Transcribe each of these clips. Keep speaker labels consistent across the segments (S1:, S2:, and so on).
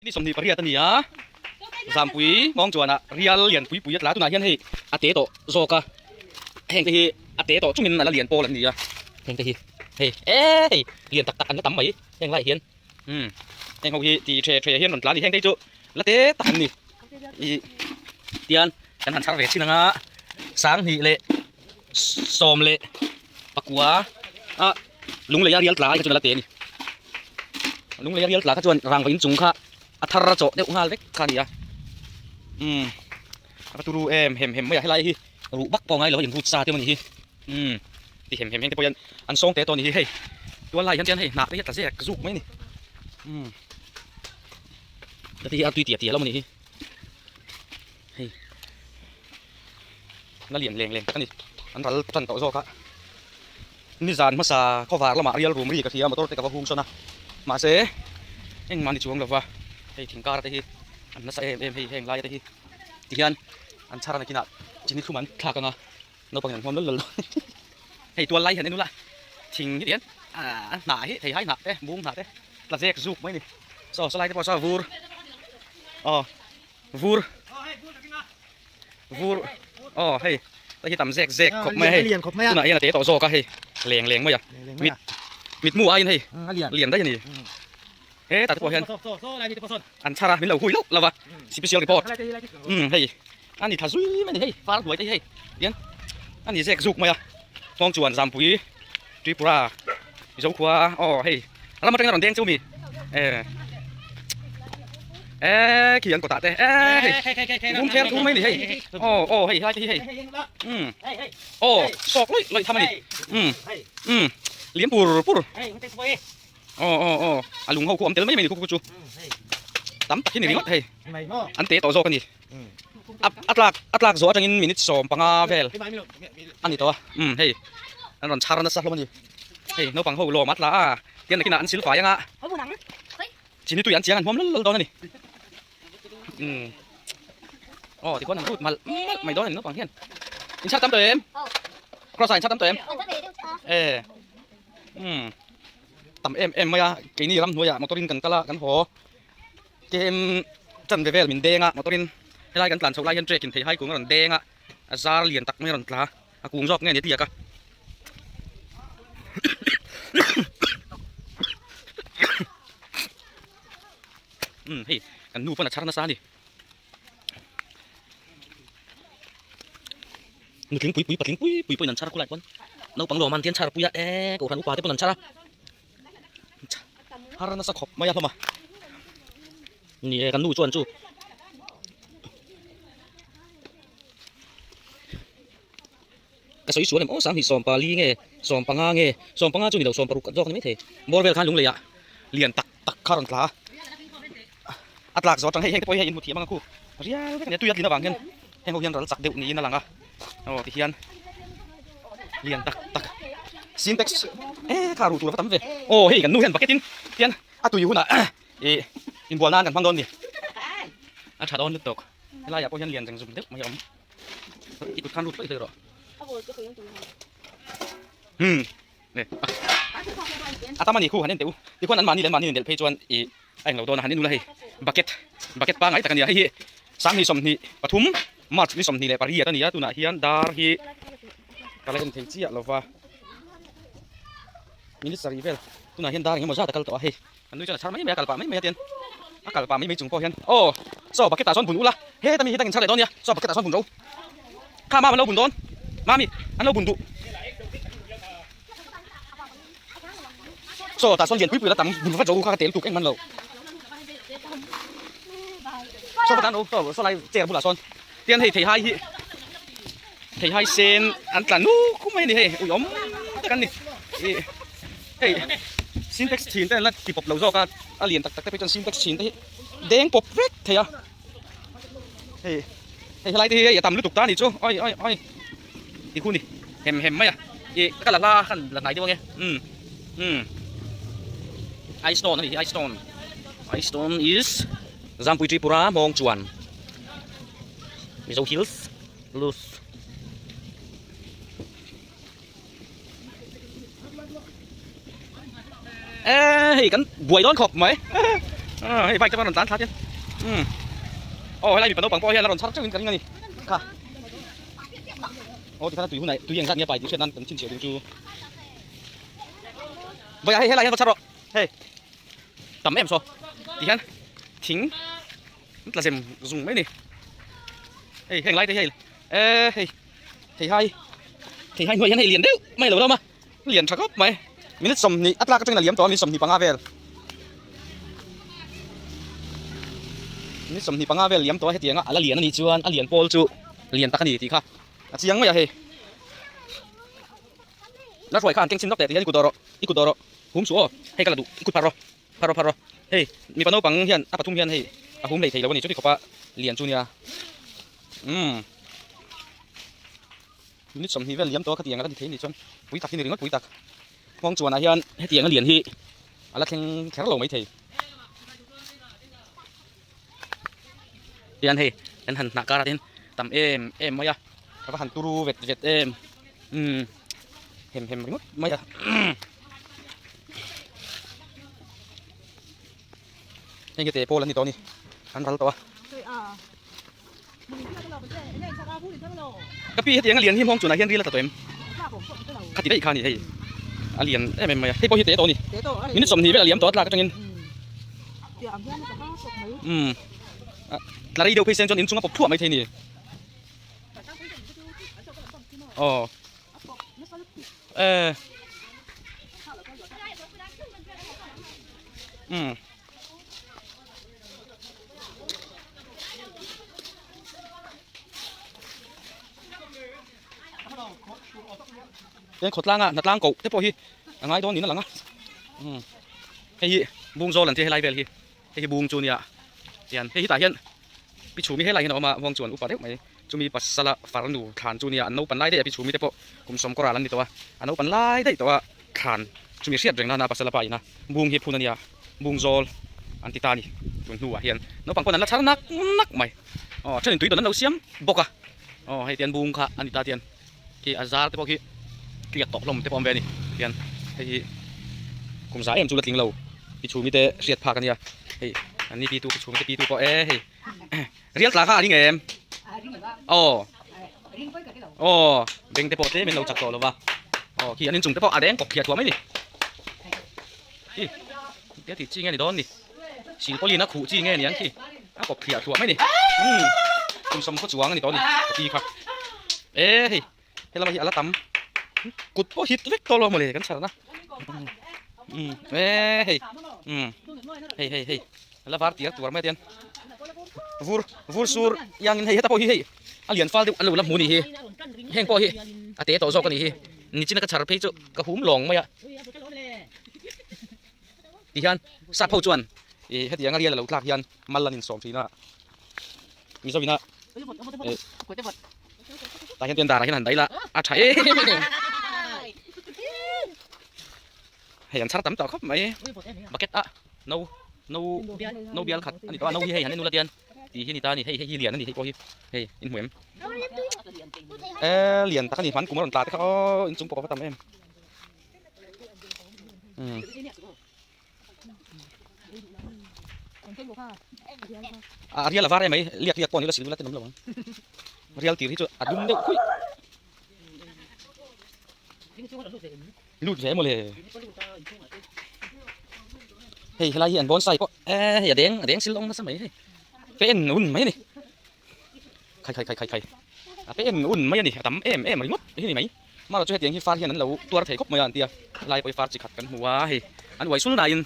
S1: Ni 28 a ni a, Zampui nghawng chuanah rial lian pui pui a tla tunah hian hei a te tawh zawk a, heng te hi a te tawh chungin a la lian pawl an ni a, heng te hi hei e hei lian tak tak an la tam mai heng laiah hian umm heng ho hi ti the the hian rawn tla a ni heng te hi chu la te tak an ni ih tian kan han chhar ve chin anga 20 leh 19 a Lung lei a rial tla ai kha chuan a la te a ni. Lung lei a rial tla kha chuan rangva inchung kha a thar a chawh deuh nghal vek kha a ni a. Umm a va turu em hem hem mai a helai hi ruh bak pawh ngai lo a inrut sa te maw ni hi. Umm ti hem hem heng te pawh hian an sawng teh tawh a ni hi hei tual lai hian chuan hei hnah te hi a tla zek zuk mai a ni. Umm heti hi a tui tia tia lo maw ni hi. Hei la lian leng leng tak a ni an ral tan tawh zawk a. Nizan hmasa khawvar lamah rial rum ri ka hria motor te ka va hung sawn a mahse engmah ni chuang lova hei thingkar te hi an nasa em em hei heng laia te hi tihian an chhar a nakinah chini thlum an thlak anga naupangin an hmuam lal lal hei tual lai hian en ula thing hi tihian a hnah hi theihai hnah te bung hnah te tla zek zuk mai a ni saw saw lai te pawh saw vur aw vur vur aw hei hei hi tam zek zek khawp mai a hei tunah hian a te tawh zawk a hei leng leng mai a mit mit mu aiin hei lian daih a ni hetah te pawh hian an chhar a min lo hui loh lo va special report umm hei a ni tha zui mai a ni hei far hnuai te hi hei tian a ni zek zuk mai a nghawng chuan Zampui Tripura Mizo khua aw hei ram atangin a rawn deng chu mi eh eh khi an kawtah te eh hei bum ther thur mai ni hei aw aw hei helai te hi hei um aw sawk lawih lawih tham a ni um um liam pur pur aw aw aw a lung ho khu awm tel mai mai ni khu khu chu tam tak hi ni ringawt hei an te tawh zawk a ni a tlak a tlak zawh atangin minute 15 vel a ni tawh a um hei an rawn chhar nasa hlawm a ni hei naupang ho lawm a tla a tian nakinah an silfai anga chini tui an chiang an hmuam lal lal dawn a ni um aw tikhuan an rut malh malh mai dawn a ni naupang hian in chhar tam tawh em cross ah in chhar tam tawh em e um tam em em mai a keini ramhnuaiah motor in kan kal a kan haw. Kem chanve vel min deng a motor in helai kan tlan chhoh lai hian trek in theihai kung a rawn deng a a zar lian tak mai a rawn tla a kung zawk nge ni a tliak a umm hei kan nu pawn a chhar nasa a ni nutling pui pui patling pui pui pawhin an chhar khulai pawn naupang lawm an tian chhar pui a e kohhran upa te pawn an chhar a. Har nasa khawp mai a hlawm a ni e kan nu chuan chu ka sawi sual em aw 24 nge 15 nge 15 chu ni lo 16 zawk a ni maithei bawr vel khan lung leiah lian tak tak kha a rawn tla a a tlak zawh atang hei heng te pawh hi hei inhmu thiam ang a khu rial vek a ni a tui a tlin avang hian heng ho hian ral chak deuh niin a lang a aw tihian lian tak tak sintex e kha ruh tur a va tam ve aw hei kan nu hian bucket in tian a tui hunah ih inbual nan kan hmang dawn a ni a tha dawn lutuk helaiah pawh hian lian zeng zum deuh mai a awm i kut khan lut hlawih hlawih rawh hmm a tam a ni khu han en teh u tikhuan an mahni leh an mahni indelh phei chuan ih a englo dawn a han en ula hei bucket bucket pangngai tak a ni a hei hi 2023 March ni 28 a ni a tunah hian dar hi ka la en thei chiah lova minute sarih vel tunah hian dar engemaw zat a kal tawh a hei an nui chuan a chhar mai mai a kal pah mai mai a tian a kal pah mai mai chung pawh hian aw saw bucket ah sawn bun ula heta mi hi dangin chhar leh dawn nia saw bucket ah sawn bun ro kha mam an lo bun dawn mami an lo bun duh saw tah sawn lian pui pui la tam bun vat ro kha ka tel tuk engman lo saw ka tan ro saw saw lai chair bulah sawn tian hei theihai hi theihai sen an tla nuk khum mai a ni hei ui awm tak an ni ih hei sintex thin te an la ti pawp lo zawk a a lian tak tak te phei chuan sintex thin te hi deng pawp vek thei a hei hei helai te hi hei a tam lutuk ta a ni chu oi oi oi ti khu ni hem hem mai a ih ka la hla khan la hnai deuh ange umm umm ice stone a ni hi ice stone ice stone is Zampui Tripura mawng chuan Mizo hills loose e hei kan buai dawn khawp mai. Aw hei bike te pawh a rawn tlan thla chian umm aw helai mipa naupang pawh hian a rawn chhar teuhin ka ring a ni kha aw tikhan a tui hunah tui engzat nge a pai tih hriat nan kan chhinchhiah ding chu vawiah hei helai hian va chhar rawh hei tam em saw tihian thing an tla zem zung mai a ni hei heng lai te hi hei e hei theihai theihai hnuai hian hei lian deuh mai a lo lam a. Lian tha khawp mai. Minute 20 a tlak atangin a liam tawh a, minute 25 vel. Minute 25 vel liam tawh a hetianga a la lian a nih chuan a lian pawl chu lian tak a ni tih kha a chiang mai a hei. La hruai kha an keng chin lawk teh tih hian i kut dawh rawh, i kut dawh rawh, hum suh aw, hei ka la duh, i kut phar rawh, phar rawh phar rawh. Hei mipa naupang hian a pathum hian hei a hum hlei thei lo a ni chuti khawpa lian chu nia. Umm. Minute 20 vel liam tawh a khatiang a la ni thei a nih chuan pui tak hi ni ringawt pui tak. Nghawng chuanah hian hetiang a lian hi a la thleng kher lo maithei. Tihian hei kan han hnah karah te hian tam em em mai a, a va han turu vet vet em umm hem hem ringawt mai a. Heng hi te pawl an ni tawh a ni an ral tawh a. Ka pi hetiang a lian hi hmawng chunah hian ril a tla tawh em? Khati daih kha a ni hei a lian em em mai a hei pawh hi te tawh a ni minute 20 vel a liam tawh a tlak atangin umm tla rei deuh phei sen chuan inchung a pawp thuah mai thei a ni aw e umm. Tin khawtlanga hnatlang koh te pawh hi a ngai dawn niin a lang a umm hei hi bung zawl an tia helai vel hi hei hi bung chu nia tian hei hi tah hian pi chhumi helai hian a awm a vawng chuan upa deuh mai chumi pasala farnu thlan chu nia an naupan lai daih a pi chhumi te pawh kum sawm kawr ah an ni tawh a a naupan lai daih tawh a thlan chumi hriat reng nana pasala pa ina bung hi phun a nia bung zawl an ti ta a ni tun hnuah hian naupang pawn an la chhar nak nak mai aw a thenin tui dawn an lo siam bawk a aw hei tian bung kha a ni ta tian khi a zar te pawh khi tliak tawh hlawm te pawh a awm ve a ni tian hei hi kum za em chu la tling lo pi chhumi te hriat phak a nia hei an ni pi tu pi chhumi te pi tu pawh e hei Rial tla kha a ring em? Aw. Aw, beng te pawh tlem in lo chak tawh lo va. Aw, khi an inchung te pawh a reng kawp phiah thuah mai ni. Khi, tia tih chi nge ni dawn ni. Silpawlin a khuh chi nge niang khi. A kawp phiah thuah mai ni. Umm, kum sawm khaw chuang a ni tawh ni, ka pi kha. E hei, helama hi a la tam. Kut pawh hit vek tawh lo mawle kan chharna. Umm, e hei, umm, hei hei hei. La var tiar tuar mai a tian vur vur sur iangin hei heta pawh hi hei a lian fal deuh a lo la hmu ni hi heng pawh hi a te tawh zawk a ni hi nichina ka chhar phei chu ka hum lawng mai a ti hian sap ho chuan ih hetiang a rial a lo tlak hian mal an insawm thin a mizo ina eh tah hian tian darah hian han daih la a tha em em hei an chhar tam tawh khawp mai bucket a. No no no bial khat a ni tawh a no hi hei han en ula tian tih hi a ni ta a ni hei hei hi lian a ni hei pawh hi hei in hmu em e lian tak a ni hman kum a rawn tla te kha aw inchung pawh a va tam em umm a rial a var em mai liak liak pawh ni ula sil ula ten awm lo ang rial tir hi chu a dum deuh khuih. Lut ve mawle. Hei helai hi an bonsai pawh e hei a deng a deng sil awm nasa mai hei. Pe en un mai a ni. Khai khai khai khai khai. A pe en un mai a ni a tam em em ringawt hi ni mai. Mara chu hetiang hi far hian an lo tuar thei khawp mai a an tia. Helai pawh hi far chi khat kan hmu a hei an uai sul nain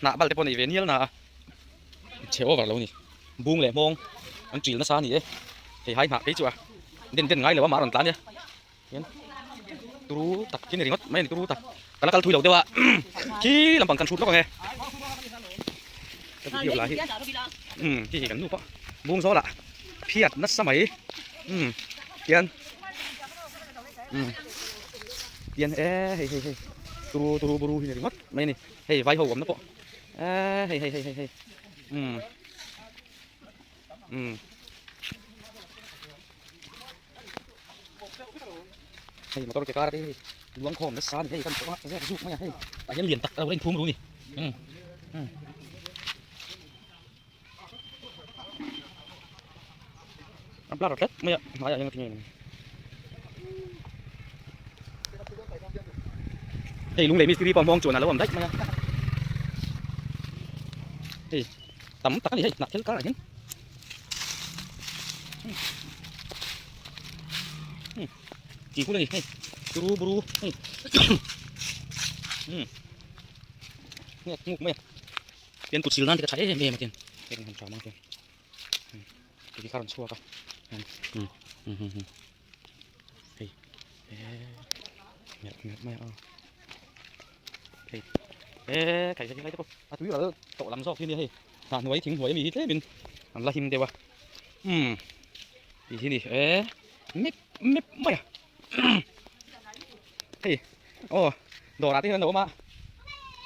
S1: hnah bal te pawh nei ve nial na a. Chhe over lo a ni. Bung leh hmawng an ṭil nasa a ni e. Hei hai hnah phei chu a den den ngai lo a mah a rawn tlan nia. Hian turu tak khi ni ringawt mai a ni turu tak ka la kal thui lo deuh a khi lampang kan hrut lawk ang e ka video lah hi umm khi hi kan nu pawh bung zawlah phiat nasa mai umm tian umm tian e hei hei hei turu turu buru hi ni ringawt mai a ni hei vai ho awmna pawh e hei hei hei hei hei umm umm. Hei motor ke kar te hi luang khawm nasa a ni hei kan pawh a zek zuk mai a hei tah hian lian tak a lo la inphum ru a ni umm umm. A blur tlat mai a hmaiah hian a ti ngei ang. Hei lunglei mistiri pawh hmawng chuan a lo awm daih mai a. Hei tam tak a ni hei hnah thil karah hian. Tih hun a ni hei turu buru hei ngek nguk mai a. Tian kut sil nan te ka tha em em a tian heng han tha mang tian. Tui kha a rawn chhuak a hei melh melh mai a hei e khai hei lai te pawh a tui ral tawh lam zawk hi nia hei hnah hnuai thing hnuai ami hi tlemin an la him deuh a umm tih hi ni e mip mip mai a hei aw dawrah te hian an lo awm a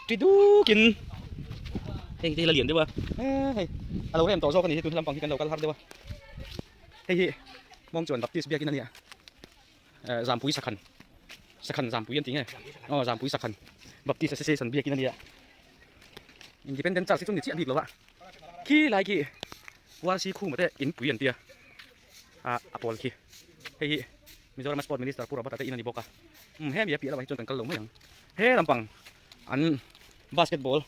S1: ṭi dukin hei te hi la lian deuh a hei a lo rem tawh zawk a ni hi tun lampang hi kan lo kal har deuh a hei hi mawng chuan baptist biakin a nia eh zampui sakhan sakhan zampui an ti nge aw zampui sakhan baptist association biakin a nia independent church hi chu ni chiah bik lo a khi lai khi uarsi khuma te inpui an tia a a pawl khi hei hi. Mizoram a Sport Minister Pu Robert-a te in a ni bawk a, umm hemi a piah lamah hi chuan kan kal lo mai ang. He lampang an basketball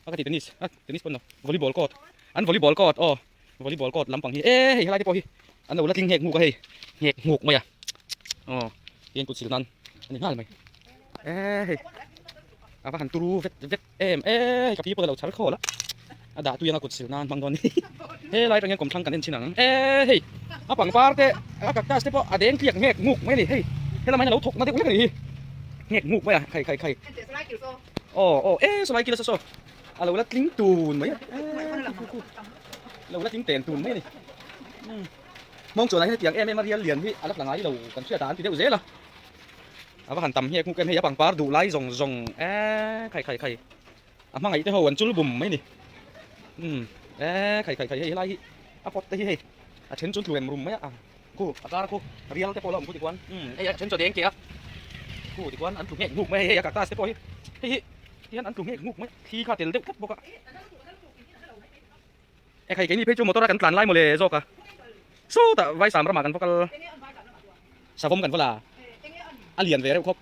S1: a ka ti tennis a tennis pawn lo volleyball court an volleyball court aw volleyball court lampang hi e hei helai te pawh hi an lo la tling nghek nghuk a hei nghek nghuk mai a aw tihian kut sil nan a ni nghal mai e hei a va han turu vet vet em e hei ka pi pawh a lo chhar khawl a a dah tui anga kut sil nan hmang dawn ni helai atang hian kawmthlang kan en thin ang e hei a pangpar te a cactus te pawh a deng tliak nghek nguk mai a ni hei helamah hian a lo thawk na deuh hlek a ni hi nghek nguk mai a khai khai khai aw aw e sawlai kil a saw a lo la tling tun mai a lo la tling ten tun mai a ni hmawng chuan ah hian hetiang em em a rial lian hi a la tla ngai lo kan hriat ah an ti deuh zel a. A va han tam nghek nghuk em hei a pangpar duh lai zawng zawng eee khai khai khai a hmangaih te ho an chul bum mai ni umm eee khai khai khai hei helai hi a pot te hi hei a then chu tlu em rum mai a khu a kar khu rial te pawh a la awm khu tikhuan umm hei a then chu a deng keh a khu tikhuan an tlu nghek nghuk mai a hei a cactus te pawh hi hei hi tihian an tlu nghek nghuk mai thli kha tel deuh tlat bawk a e khai keini phei chu motor a kan tlan lai mawle zawk a sawtah vaisam ramah kan va kal savawm kan va la a lian ve reuh khawp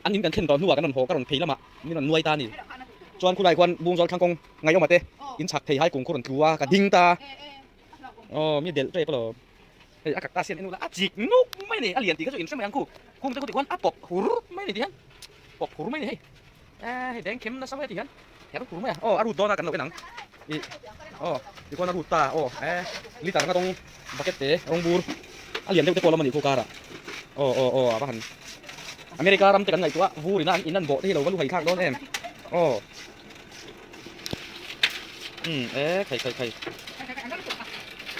S1: an in kan thlen tawh hnuah kan rawn haw ka rawn phei lamah min rawn nuai ta a ni chuan khulai khuan bungzawl thlang kawng ngaihawm te in chhak thei hai kung khu rawn tlu a ka ding ta aw mi delh tep alawm hei a cactus hian en ula a chik nuk mai a ni a lian tih kha chu in hre mai ang khu khung te khu tih khuan a pawp hur mai a ni ti hian pawp hur mai a ni hei. Eh hei deng khem nasa mai a ti hian her hur mai a aw a rut dawn a kan lo en ang ih aw tikhuan a rut ta aw eh liter anga rawng bucket te rawng bur a lian deuh te pawh a la awm a nih khu karah aw aw aw a va han America ram te kan ngaihtuah a vur ina an in an bawh te hi lo va lu haithlak dawn em aw um eh khai khai khai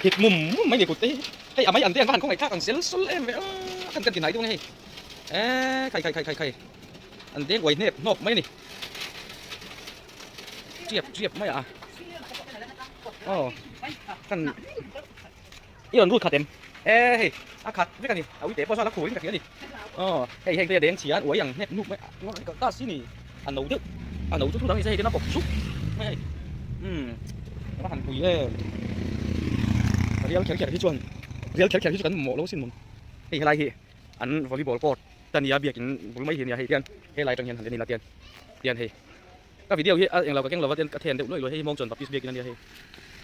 S1: hit mum mum mai ni kut te hi hei a mai an te an va han khawngaih thlak ang sel sawl em ve a kan kan ti hnai dawn e hei eh khai khai khai khai khai. An deng uai hnep hnawk mai a ni. Chiap chiap mai a. Aw kan i rawn lut khat em? E hei a khat vek a ni. A uite pawh chuan a khuin ka hria a ni. Aw hei heng te a deng chhia an uai ang hnep hnuk mai a. Ta si ni a no deuh a no chu thu dang ni se hei ten a pawp zuk mai a ni. Umm a va han pui em. Rial kher kher hi chuan rial kher kher hi chu kan mamawh lo sin mawn. Hei helai hi an volleyball court. Ta nia biakin bul mai hi nia hei tian helai atang hian han en ila tian tian hei ka video hi a englo ka keng lova tian ka then deuh luai luai hei mawng chuan baptist biakin ania hei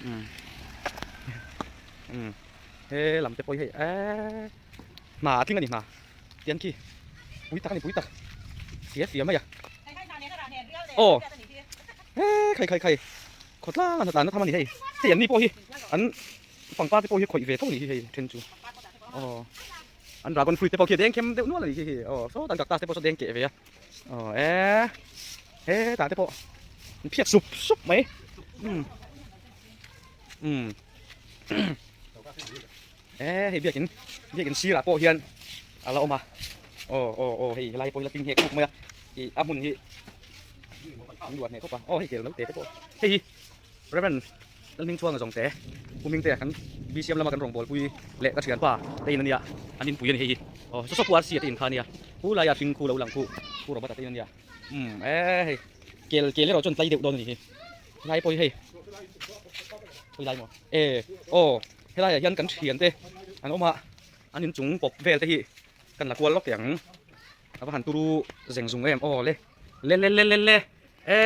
S1: umm umm he lam te pawh hi hei eee hna a tling a ni hna tian khi pui tak a ni pui tak fia fia mai a aw he khai khai khai khawtlang a hnatlan na tham a ni hei hei an ni pawh hi an pangpar te pawh hi khawih ve tho a ni hi hei then chu aw. An dragon fruit te pawh khi a deng khem deuh nual a ni khi khi aw saw tan cactus te pawh saw deng keh ve a aw e he tah te pawh an phiat sup sup mai um um e hei biakin biakin sirah pawh hian a la awm a aw aw aw hei helai pawh hi la ping hek huk mai a ih a hmun hi an luah hneh khawp a aw hei kel naute te pawh hei hi. Reverend Lalhmingchhuanga zawng te, Pu Hmingtea kan BCM lama kan rawngbawlpui leh ka thianpa te in a nia, an inpui a ni hei hi. Aw saw saw Pu RC a te in kha a nia, Pu Laia hring khu lo lang khu, Pu Robert-a te in a nia. Umm ee hei kel kel erawh chuan tlai deuh dawn a ni hi. Helai pawh hi hei. Khawi lai maw? E aw helaiah hian kan thiante an awm a, an inchung pawp vel te hi kan la kual lawk teh ang. A va han turu zeng zung em aw le le le le le le e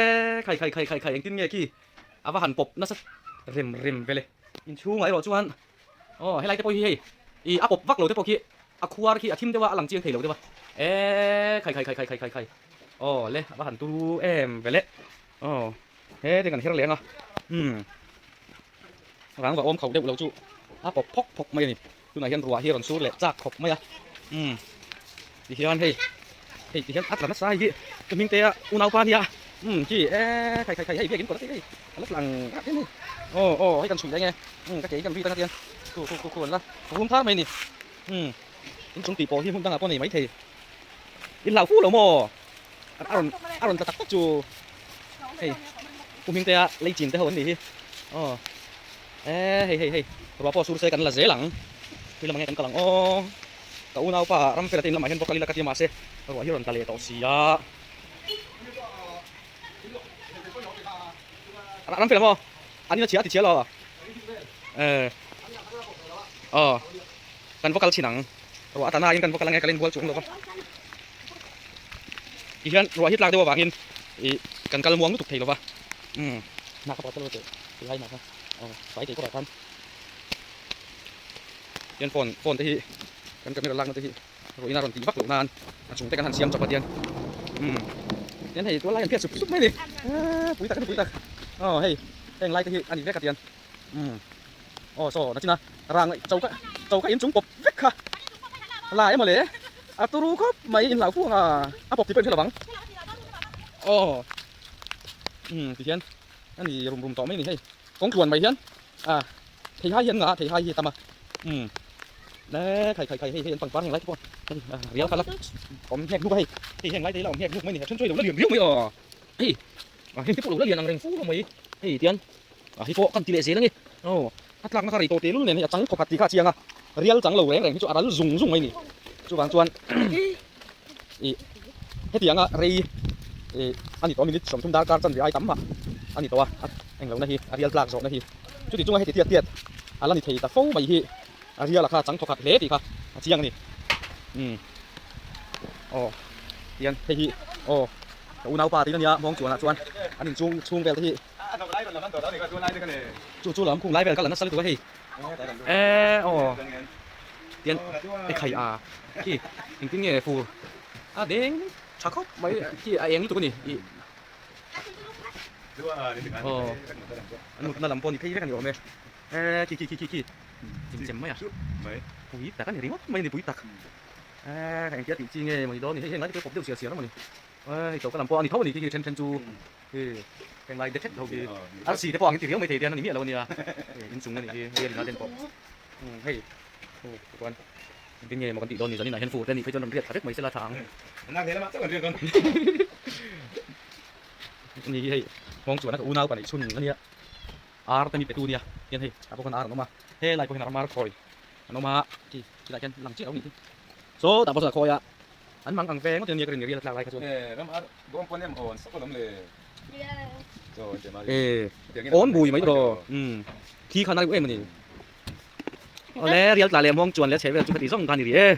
S1: khai khai khai khai khai engtin nge khi a va han pawp nasa rem rem vele. Inchhungah erawh chuan Aw helai te pawh hi hei ih a pawp vak lo te pawh khi a khuar khi a thim deuh a a lang chiang thei lo deuh a eee khai khai khai khai khai khai khai aw le a va han turu em ve le aw he te kan her leh ang a umm rang va awm kho deuh lo chu a pawp phawk phawk mai a ni tunah hian ruah hi a rawn sur leh chak khawp mai a umm tihian hei hei tihian a tla nasa hei hi ka hming te a unaupa ania umm khi eee khai khai khai hei biakin kawt a tih hei a la tla ang rat hian hei aw aw hei kan chhui daih nge umm ka ke hi kan rit ang a tiang khu khu khu khu an la vum thar mai a ni umm inchung tih pawh hi hmun dangah pawh a nei maithei in hlau fu lo maw a rawn a rawn tla tak tak chu hei pu hming te a lei chin te ho an nih hi aw eee hei hei hei ruah pawh sur se kan la zel ang tui lamah nge kan kal ang aw. Ka unaupa ram fel a te in lamah hian bawk a lila ka ti a mahse ruah hi a rawn tla leh tawh si a. Ram fel a maw? An in a chhia a ti chhia lo. Eh. Aw. Kan va kal chhin ang. Ruah a tla nain kan va kal ang e ka la inbual chuang lo va. Ti hian ruah hi tlak deuh avangin ih kan kal muang lutuk thei lo va. Umm. Hna ka pakhat ka lo teh. Tih lai hna kha. Aw fai teh kawrah khan. Hian phone phone te hi kan camera lakna te hi ruihna a rawn tih vak loh nan a chung te kan han siam chawp a tiang umm tian hei tual lai an phiat sup sup mai a ni eee pui tak a ni pui tak aw hei heng lai te hi a ni vek a tiang umm aw saw nachina rang choka choka inchung pawp vek kha la emaw le a turu khawp mai inhlau fu ang a a pawp tih pawh in hre lovang aw umm tihian a ni rum rum tawh mai a ni hei kawng tluan mai hian. A theihai hi an ngah a theihai hi a tam a umm le khai khai khai hei hei an pangpar heng lai te pawh hei a rial kha la awm nghek hnuk a hei hei heng lai te hi la awm nghek hnuk mai a ni a then chu hei lo la lian riau mai aw hei a heng te pawh lo la lian ang reng fu lo mai hei tian a hei pawh kan ti leh zel ange aw a tlakna kha rei tawh tehlul nen hei a chang khawkhat tih kha a chiang a rial chang lo reng reng hi chu a ral zung zung mai a ni chuvang chuan ih hetianga rei ih a ni tawh minute 30 darkar chanve ai tam mah a ni tawh a englohna hi a rial tlak zawhna hi chuti chunga heti tiat tiat a la ni thei ta fo mai hi a rial a kha chang thawkhat hle tih kha a chiang a ni umm aw tian hei hi aw ka unaupa tiin a nia mawng chuanah chuan an inchhung chhung vel te hi chu chu lam khung lai vel ka la nasa lutuk a hei e aw tian e khai a khi engtin nge fur a deng tha khawp mai khi a eng lutuk a ni ih aw an mutna lam pawh ni phei vek a ni awm e e khi khi khi khi khi chim chem mai a pui tak a ni ringawt mai a ni pui tak e engtia tih chi nge mawni dawn ni hei heng lai te pawh pawp deuh siar siar a mawni hei choka lam pawh a ni tho a ni khi khi then then chu Hi heng lai dethet ho hi arsi te pawh ang in ti riau mai thei te an ni miah lo ania hei inchung a nih hi rial in a den pawh umm hei aw chuan engtin nge maw kan tih dawn ni zanin ah hian fur te a nih phei chuan rawn riat thla vek mai sela tha ang ani hi hei nghawng chuan a ka unau ka neih chhun ania ar te mi pe tu ania hian hei ah pawh khan ar an awm a helai pawh hian ram ar khawi an awm a khi khilai khian lang chiah lo a nih hi saw tah pawh sawn a khawi a. An mang ang ve ngawt ania ka rin rial a tlak lai kha chuan. E awn bui mai tawh umm thi khan a reuh em a ni. Awle rial tla leh muang chuan leh chhe vel chu ka ti zawng kha a ni rih e.